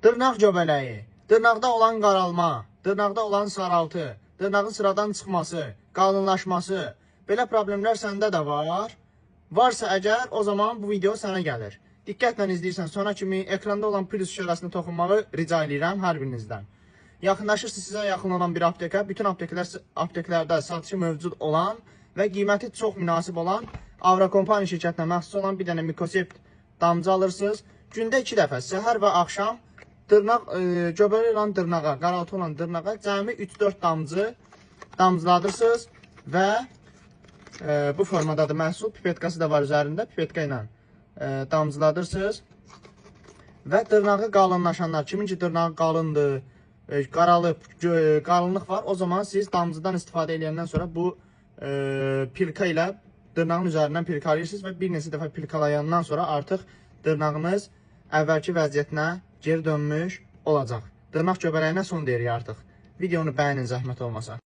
Dırnaq göbələyi, dırnaqda olan qaralma, dırnaqda olan saraltı, dırnağın sıradan çıxması, qalınlaşması, belə problemlər səndə də var. Varsa əgər, o zaman bu video sənə gəlir. Diqqətlə izləyirsən sona kimi ekranda olan plus işarəsini toxunmağı rica eləyirəm hər birinizdən. Yaxınlaşırsınız sizə yaxın olan bir aptekə, bütün apteklərdə satışı mövcud olan və qiyməti çox münasib olan Avrokompaniya şirkətinə məxsus olan bir dənə Mikosept damcı alırsınız. Gündə 2 dəfə, səhər və axşam dırnaq göbələk olan dırnağa, qaraltı olan dırnağa cəmi 3-4 damcı damcıladırsınız və bu formadadır məhsul. Pipetkası da var üzərində. Pipetka ilə damcıladırsınız. Və dırnağı qalınlaşanlar, kimin ki dırnağı qalındır, qaralıb, qalınlıq var, o zaman siz damcıdan istifadə edəndən sonra bu pilka ilə dırnağın üzərindən pilkalayırsınız və bir neçə dəfə pilkalayandan sonra artıq dırnağınız əvvəlki vəziyyətinə geri dönmüş olacaq. Dırnaq göbələyinə son deyirik artıq. Videonu bəyənin zəhmət olmasa.